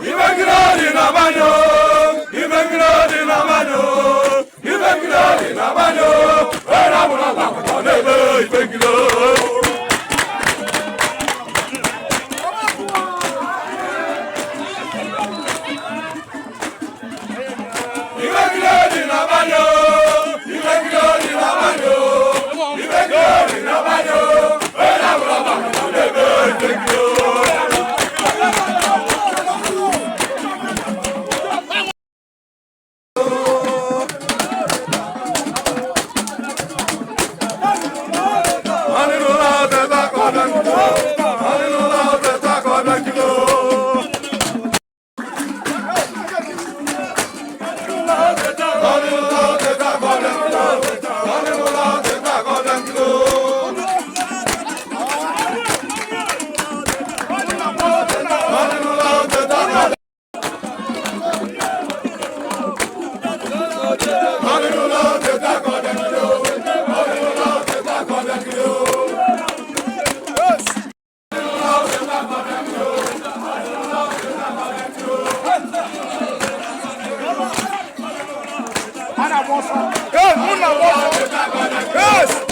Ibegirari na banyo, ibegirari na banyo, ibegirari na banyo, era muna ba ko nebe ibegiro. Ibegirari na banyo, ibegirari na banyo, ibegirari na banyo, era muna ba ko nebe ibegiro. Yes!